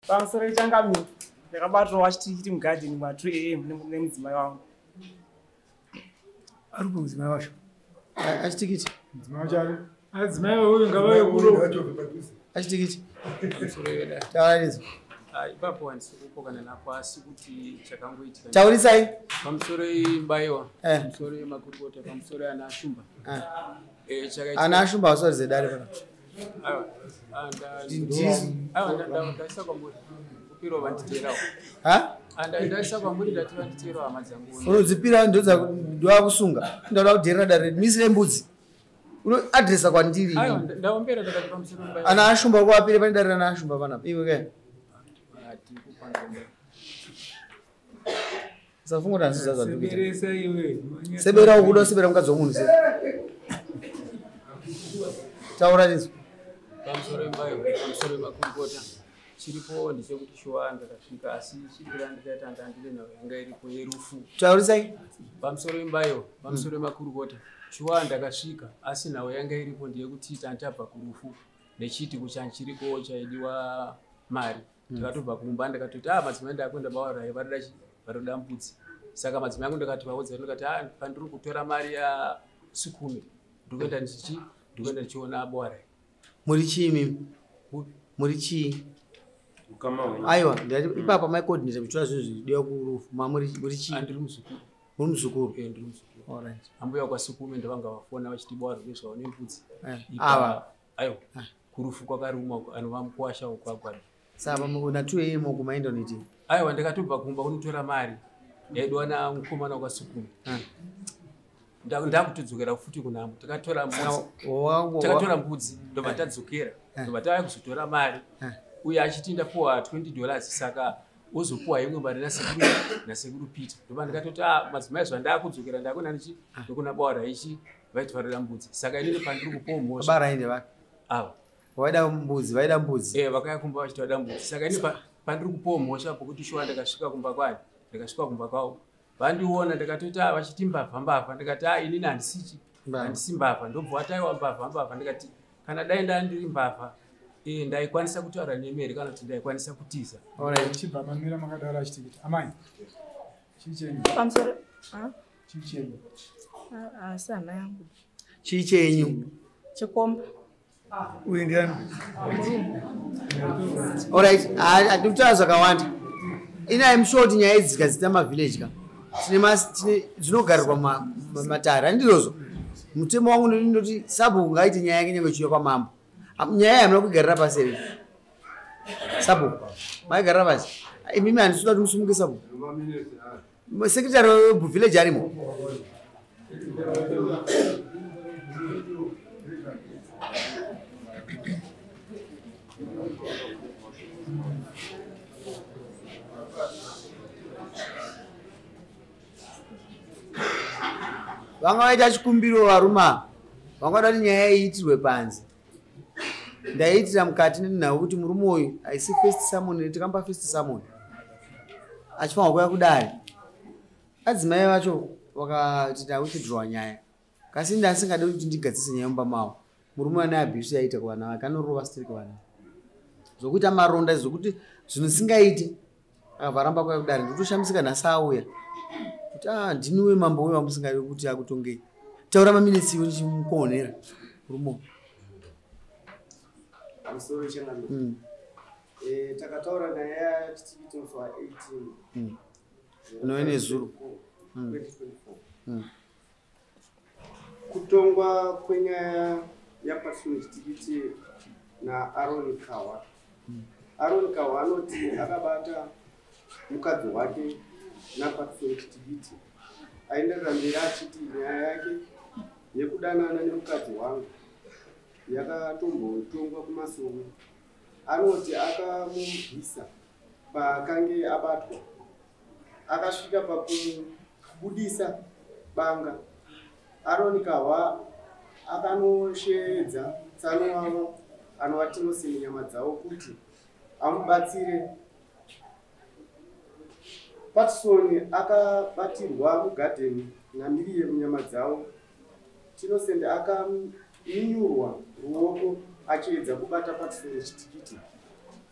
Pamusoro changamire, ndakabatwa wachitikiti mugadheni ma 2 am nemudzimai wangu. Ari kupi mudzimai wacho? Achitikiti. Mudzimai wacho ari? Adzimai uyu ngavauye kuno. Achitikiti. Tauraidzo. Ipapo handisi kupokana napo, asi kuti chakangoitika. Taurisai. Pamusoro imbayiwa. Pamusoro yemakurukota, pamusoro ana Shumba. Ana Ashumba vasaridze dare pana. Aiwa, ndaisa kwamuri. Kupiro vanditeerawo. Ha? Ndaisa kwamuri, ndati vanditeerawo hama dzangu. Unodzipira ndoakusunga. Ndoda kudherera dare misire mbudzi. Unoadresa kwandiri. Aiwa, ndaombera ndakati pamusoro imbayiwa. Ana Ashumba kuapire pane dare rana Ashumba panapa. Iwe kai. Usafunga kuti handisi zvazvandiri kuita. Seberesa iwe. Sebera ukuda sebera mukadzi womunhu se. Taura izvo. Pamusoro imbayo, pamusoro yemakurukota. Chiripo ndechekuti shuwa ndakasvika, asi chipira ndikaita ndandine nhau yanga iripo yerufu. Taurisai. Pamusoro imbayo, pamusoro yemakurukota. Shuwa ndakasvika, asi nhau yanga iripo ndeyekuti tandabva kurufu nechiitiko chanchiriko chaidiwa mari. Ndakatobva kumba ndakatoti madzimai ndakuenda bawarai varida varida mbudzi. Saka madzimai angu ndakati vaudza ndikati pandiri kutora mari ya Sukume ndikuenda ndichi ndikuenda ndichiona bawarai. Muri chii mimi? Muri chii? Aiwa, ndati ipapa mai coordinator muchitora zvinhu zvidiwa kurufu. Ma muri chii? Ndiri muzukuru. Muri muzukuru? Ndiri muzukuru. All right. Ambuya kwa Sukume ndovanga vafona vachiti bawarai nezvavo nembudzi. Ava. Aiwa. Kurufu kwakarumwa anova mukwasha wokwaGwadi. Saka na 2 am kumaenda unoitei? Aiwa, ndakatobva kumba kunotora mari yaidiwa namukomana wakaSukume. Ndakutodzokera futi kunhamo. Takatora mbudzi. Takatora mbudzi ndobva tadzokera. Ndobva tauya kuzotora mari. Uye achiti ndapuwa $20, saka wozopuwa imwe mari nasekuru Peter. Ndobva ndikatoti madzimai zvandakudzokera ndakuna ndichi ndokuna bawa raichi vaiti varida mbudzi. Saka inini pandiri kupuwa mhosva. Baba rainde vake. Ava. Vaida mbudzi, vaida mbudzi. Vakauya kumba vachiti vaida mbudzi. Saka ini pandiri kupuwa mhosva pokuti shuwa ndakasvika kumba kwani. Ndakasvika kumba kwavo. Vandiona ndakatoti vachiti mbavha mbavha. Ndikati inini handisichi. Handisi mbavha. Ndobva vataiwa mbavha mbavha. Ndikati kana dai ndandiri mbavha ndaikwanisa kutaura nemeri kana kuti ndaikwanisa kutiza. Alright, chibva mamira makadaro achitikiti. Amai. Chii chenyu? Pamusoro. Chii chenyu? Asi hama yangu. Chii chenyu? Chikomba. Uyu ndiani? Alright, handikutaura zvakawanda. Ini I'm sure kuti nyaya idzi dzikadziita mavillage ka. Tine dzinogarirwa matare, handizvozvo. Mutemo wangu ndinoti sabhuku ngaaite nyaya yake nyangwe ichiuya kwamambo. Nyaya hamuna kuigarira pasi here? Sabhuku, maigarira pasi. Imimi handisi kuda kuti musumuke sabhuku. Secretary wevillage arimo. Vanga vaita chikumbiro varume, vangada kuti nyaya iitirwe panze. Ndaiitira mukati nenhau kuti murume uyu haisi first summon, tikamba first summon. Achifanirwa kuuya kudare. Adzimai vacho vakati ndawithdraw nyaya. Kasi ndasingadi kuti ndigadzise nyaya mumba mavo. Murume ane abuse yaita kuvana vake, anorova straight kuvana. Zvokuita maronda zvokuti zvinhu zvisingaiti. Akabva aramba kuuya kudare. Ndotoshamisika nhasi auya. Kuti ndiniwe mambo uyu wamusingadi kuti akutongei. Taura maminitsi iwe ndichimukonera murume. Pamusoro changamire. Takataura nyaya yachitikiti musi wa 18. Unove nezuro. 2024. Kutongwa kwenyaya yaPatson Chitikiti naAron Kawa. Aaron Kawa anoti akabata mukadzi wake naPatson Chitikiti. Aenderera mberi achiti nyaya yake yekudanana nemukadzi wangu yakatombotongwa kumasowe. Anoti akamubvisa paakange abatwa. Akasvika pakumubudisa banga. Aaron Kawa akanosheedza tsano wavo anova Tinosi nyama dzavo kuti amubatsire. Patson akabatirwa mugadheni naMiriam nyama dzavo. Tinocent akaminyurwa ruoko achiedza kubata Patson Chitikiti.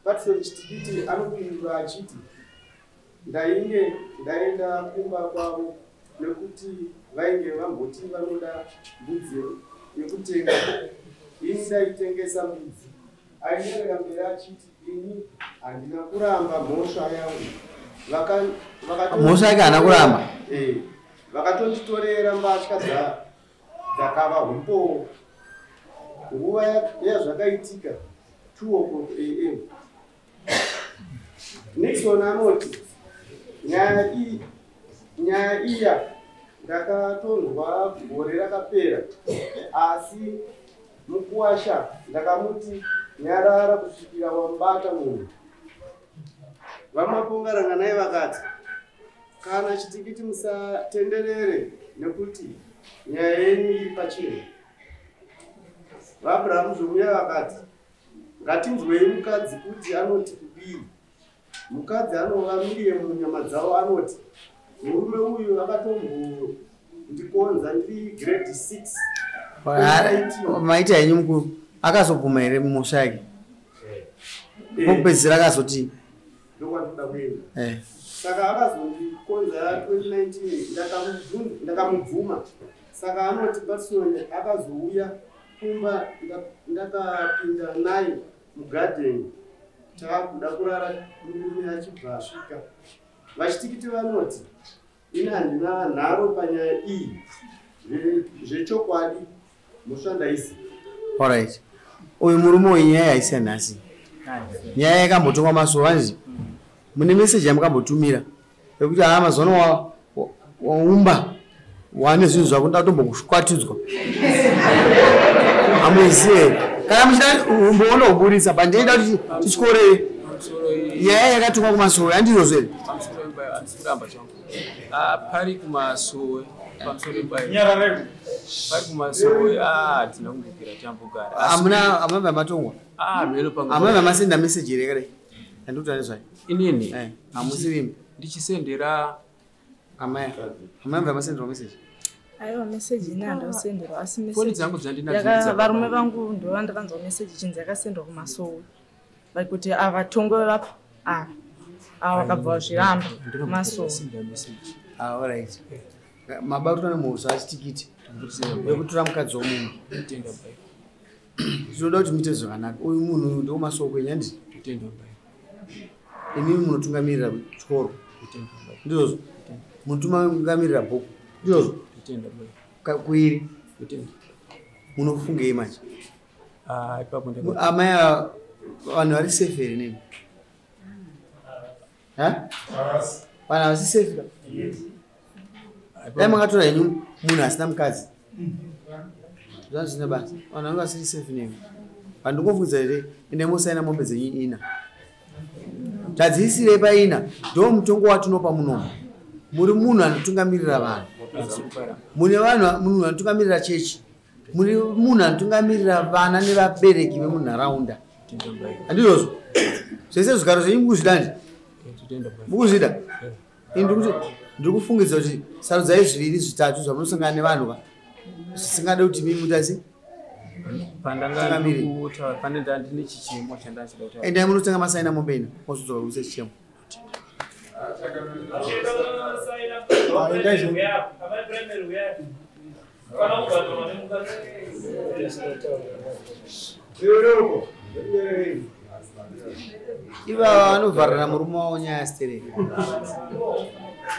Patson Chitikiti anopindura achiti ndainge ndaenda kumba kwavo nekuti vainge vamboti vanoda mbudzi yekutenga. Ini ndaitengesa mbudzi. Aenderera mberi achiti ini handina kuramba mhosva yangu. Mhosva yake haana kuramba. Vakatonditorera mbatya dzakava humbowo. Nguva yazvakaitika 2 am. Nixon anoti nyaya iya ndakatonzwa gore rakapera, asi mukuwasha ndakamuti nyarara kusvikira wamubata munhu. VaMaponga naye vakati kana Chitikiti musatenderere nekuti nyaya yenyu iri pachena. VaAbraham Zvomuya vakati ngatinzwei mukadzi kuti anoti kudii. Mukadzi anova Miriam munyama dzavo anoti murume uyu akatombondikonza ndiri grade 6. Maita henyu mukuru akazobvuma here mhosva yake? Pokupedzisira akazoti ndokwandinoda kuenda. Saka akazondikonza 2019 ndakamubvuma. Saka anoti Patson akazouya kumba ndakapinda naye mugadheni taakuda kurara murume achibva asvika. VaChitikiti vanoti ini handina nharo panyaya iyi, zvechokwadi mhosva ndaiziva. Alright. Uyu murume uyu nyaya haisi yanhasi. Nyaya yakambotongwa mazuva anzi mune meseji yamukambotumira yekuti haa mazuva ano waumba wane zvinhu zvako ndatombokukwatidzwa. Hamuizivi here? Kana muchida umboona kuburitsa pandinoida kuti tityorei nyaya yakatongwa kumasowe handizvozvo here? Pari kumasowe pamusoro imba pari kumasowe hatina kumbobvira tambogara. Hamuna hamuna matongwa? Hamuna masenda meseji here kare? Handikuti nezvayo. Inini hamusirimi. Ndichisendera amai. Hamuna masenderwa meseji? Aiwa meseji ini handakusenderwa asi foni dzangu dzandinadzo varume vangu ndova ndakanzwa meseji chinzi yakasendwa kumasowe kuti avatongwe vapo ava vakabva vazviramba kumasowe. Alright. Mabatwa nemhosva achitikiti yekutora mukadzi womunhu. Tinoda kuti muite zvakanaka. Uyu munhu ndokumasowe kwenyu handiti? Imimi munotungamirira chikoro. Ndizvozvo. Munotungamirira bhuku. Ndizvozvo. Kuiri. Munofungei manje? Amai vanhu vari safe here nemi? Vanhu havasi safe ka? Dai makatora henyu munhu asina mukadzi. Zvazvisina basa. Vanhu vanga vasiri safe nemi. Vandingofungidza here ende mosaina mombe dzenyu ina. Tadziisirei paina ndo mutongo watinopa munomu. Muri munhu anotungamirira vanhu. Mune vanhu munhu anotungamirira chechi. Muri munhu anotungamirira vana nevabereki vemunharaunda. Handizvozvo? Zvese zvigaro zvenyu mukuzvida ndi? Mukuzvida? Ini ndiri kufungidza kuti sarudzai zviviri zvitatu zvamunosangana nevanhu ka zvisingade kuti mimi mutasi endai munotenga masaina mombe ina mozodzoka kuisa chichemo. Ivava vanovharira murume wavo nyaya stereki.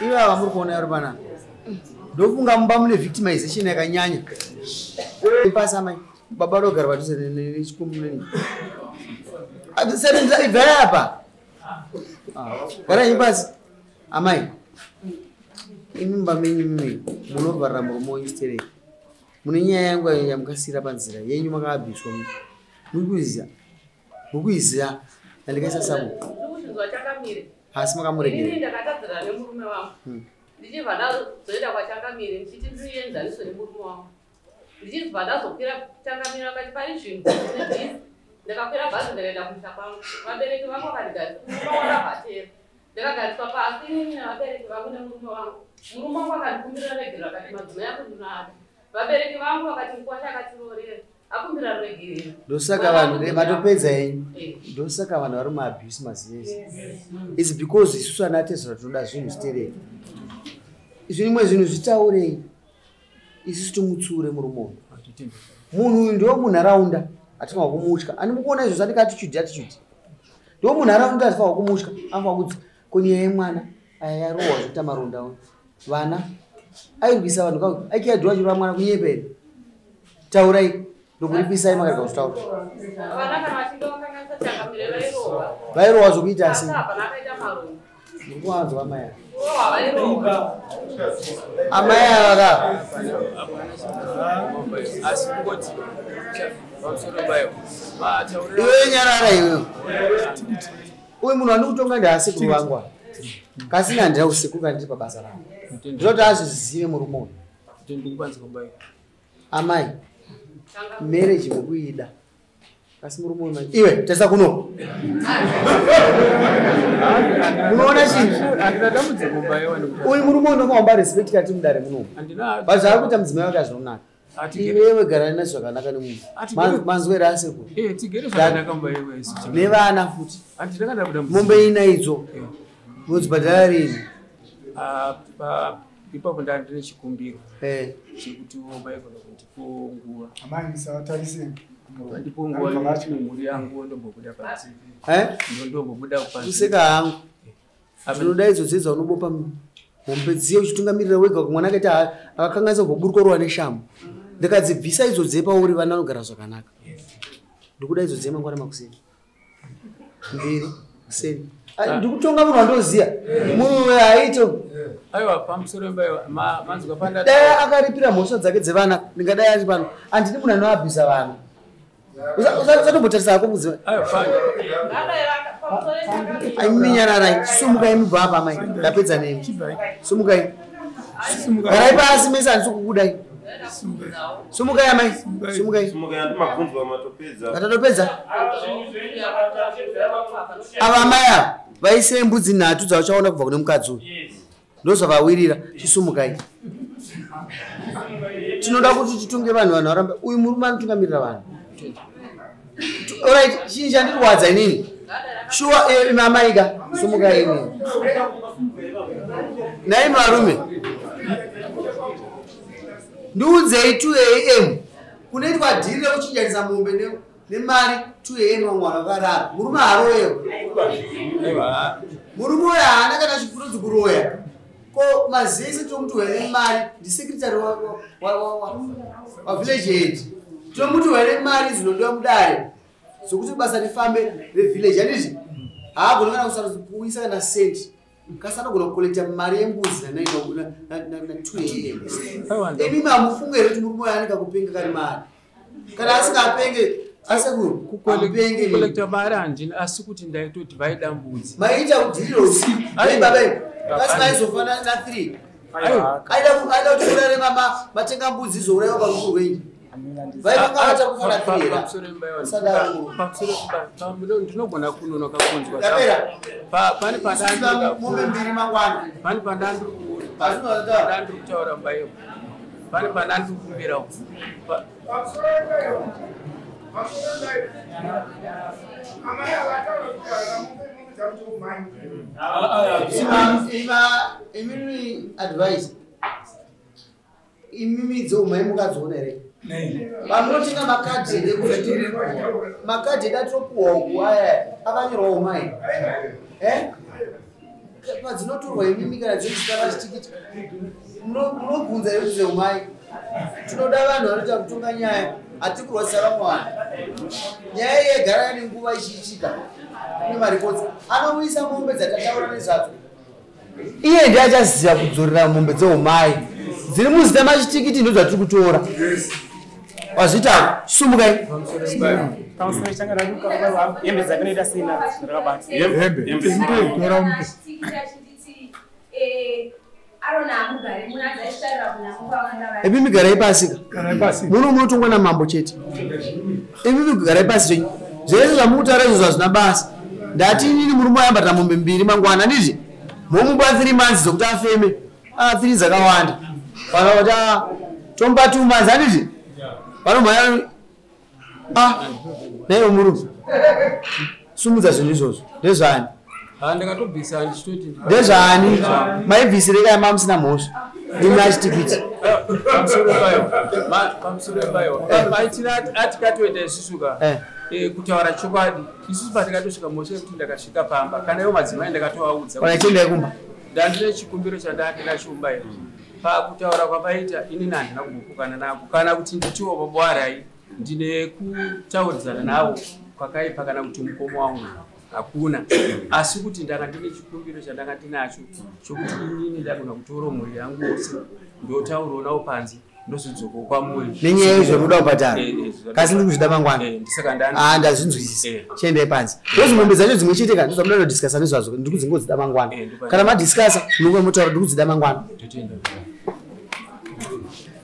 Ivava muri kuona vari panapa. Ndofunga mumba mune victimization yakanyanya. Pasi amai baba rogara padhuze nechikumbu neni. Ibvai apa. Garai pasi amai. Imi mumba menyu mimi munovharira murume wenyu stereki. Mune nyaya yangu yamukasiyira panzira yenyu makabviswa. Muri kuiziva. Muri kuiziva. Ndandikaisa sabo. Asi makamuregera. Ini ndakatadzana nemurume wangu. Ndichibva ndazoenda kwaChangamire ndichiti ndienzaniso nemurume wangu. Ndichibva ndazokwira Changamire vakati pari zvinhu ndinebhizi. Ndakakwira bhazi ndakaenda kumusha kwangu. Vabereki vangu vakandigariswa vatera. Ndakagariswa pasi inini nevabereki vangu nemurume wangu. Murume wangu akandikumbira regero akati madzimai ako ndinoada. Vabereki vangu vakati mukwasha akatiroorera. Akumbira ruregerero. Ndosaka vanhu matopedza henyu. Ndosaka vanhu vari muabuse maziyezi. It's because isusu ana tezvara tinoda zvinhu zvitereke. Zvimwe zvinhu zvitaurei. Isusu timutsure murume uyu. Munhu uyu ndiwo munharaunda atifanirwa kumutya. Ani mukuona izvo zvandika attitude attitude. Ndiwo munharaunda atifanirwa kumutya. Anofanirwa kudzi ko nyaya yemwana aya yarohwa zvekuita maronda uyu. Vana airwisa vanhu kauyu. Aikiyadhiwa chirova mwana kunyepa here? Taurai. Ndokuripisai makarega kuzvitaura. Vana kana vachinge vakanganisa changamire vairohwa. Vairohwa zvokuita sei? Asi hapana akaita maronda. Ndikuwanzwa amai ava. Kurohwa vairohwa. Amai ava ka. Asi kungoti pamusoro payo matauriro Iwe nyarara iwe. Uyu munhu andikutonga ndaasekuru vangu ava. Kasi handina usiku kana ndiri pabasa rangu. Ndinoti azvizive murume uyu. Amai, marriage mukuida. Kasi murume uyu iwe tarisa kuno. Munoona chii? Handina dambudziko mbayo nekuti Uyu murume uyu unomuomba respect kati mudare munomu. handina But zvaari kuita mudzimai wake hazvinonaka. Iwewe gara nazvo zvakanaka nemunhu. Manzwere asekuru. Tigere zvakanaka mbayo isu. Nevana futi. Handina kana dambudziko. Mombe ina idzo. Munodzibhadhara rini? Ipapo ndandine chikumbiro chekuti maigona kundipo nguva. Amai musatarise Ndipo nguva yekuti mhuri yangu ndombobuda panze. Ndombobuda panze. Kuseka hangu. Ndinoda idzo dzedza unobopa mombe dziye uchitungamirira wega mwana akaita akakanganisa kugoburuka rowa neshamhu. Ndikadzibvisa idzo dze pauri vana vanogara zvakanaka. Ndikuda idzo dze mangwana makuseni. Mbiri kuseni. Ndikutonga munhu wandoziya. Munhu uyu haaite. Aiwa pamusoro mbayo manzwa panda. Dai akaripira mhosva dzake dzevana ndingadai ari pano. Handidi munhu anoabhisa vana. Usatombotarisa hako mudzimai. Aiwa fine. Iminyararai, sumukai mubva apa amai. Ndapedza nemi. Sumukai. Garai pasi mese handisi kukudai. Sumukai amai. Sumukai. Sumukai handimabvunzwa matopedza. Matatopedza. Ava amai ava vaise mbudzi nhatu dzauchaona kubva kune mukadzi uyu. Ndozvavawirira. Chisumukai. Tinoda kuti titunge vanhu vanhu varambe. Uyu murume anotungamirira vanhu. Alright, chinyi chandirwadza inini? Shuwa mamaika sumukai inini. Nhai varume. Ndiudzei 2 a.m. kunoitwa dhiri rekuchinjanisa mombe nemari 2 a.m. vamwe vanhu vakarara. Murume haaroyewo. Murume uyu haana kana chifurudzo kuroya. Ko mazese tomuti uya nemari ndisekretary wa village head. Tomuti uya nemari dzinodiwa mudare zokuti basa rifambe revillage handizvi? Haagoni kana kuisa kana senti. Kasi anogona kukolekta mari yembudzi na 2 a.m. Imi mamufunge here kuti murume uyu anenge akupenga kari mari? Kana asingapenge asekuru amupenge. Kukolekta mari handina asi kuti ndaitoti vaida mbudzi. Maiita kudhirira usiku. Ai baba imi. Kasi maizofa na 3. Aida kuti urare matenga mbudzi izourayiwa parufu rwenyu. Vaivanga vachakufa na 3 here? Usadaro. Pamusoro ndinogona kunonoka kunzwa. Yapera. Pane Mombe mbiri mangwana. Pane pandandiri kutaura mbayo. Pane pandandiri kukumbirawo. Imimi advice. Imimi dzeumai mukadziona here? Vamunotenga makadhi ekuti makadhi edu atopuwa uku aya akanyorwa umai. Padzinotorwa imimi kana dzezita vachitikiti munobvunza here kuti dzeumai. Tinoda vanhu vanoita kutonga nyaya hatikurwadzisa vamwe vanhu. Nyaya iyi yagara nenguva ichiitika kune maripotsi anouyisa mombe dzatataura nezvadzo. Iye ndiye achaziva kudzorera mombe dzeumai dziri muzita machitikiti ndo dzatiri kutora. Wazviita sumukai. Pamusoro changa hembe dzake noita sei nadzo ndakabata. Hembe. Tora umupe. Imimi garai pasi ka. Garai pasi. Muno munotongwa namambo chete. Imimi garai pasi zvenyu. Zvese zvamukutaura izvo hazvina basa. Ndati inini murume wayambatira mombe mbiri mangwana handizvi? Momupa 3 months dzokuti afeme. 3 dzakawanda. Kana kuti tomupa 2 months handizvi? Vanomhanya Ah, naiwe murume sumudza zvinhu izvozvo ndezvani? Ah, ndakatobvisa ndichitoti Ndezvani? Maibvisirei kana mamusina mhosva imi achitikiti? Pamusoro payo, pamusoro payo maitira atikatoita isusu ka. Kutaura chokwadi, isusu patikatosvika, mhosva yekuti ndakasvika pamba kana iwo madzimai ndakatovaudza. Ona, chiendai kumba. Ndandine chikumbiro chandandinacho kumba iri. Pakutaura kwavaita, inini handina kumbopokana navo kana kuti nditiwo babwarai ndine kutauridzana navo kwakaipa kana kuti mukoma wangu, hakuna. Asi kuti ndanga ndine chikumbiro chandanga ndinacho chokuti inini ndagona kutora mhuri yangu yose, ndotaurawo navo panze, ndozodzoka kwamuri. Nenyaya yezvekuda kubhadhara? Eh. Kasi ndiri kuzvida mangwana. Ndisaka Ah, ndazvinzwisisa. Chiendai panze. Ndozi mombe dzacho dzimwe chete ka, ndozvamuda kudiscussa nezvazvo. Ndiri kudzingodzida mangwana. Kana madiscussa, munonge motaura, ndiri kudzida mangwana. Totenda.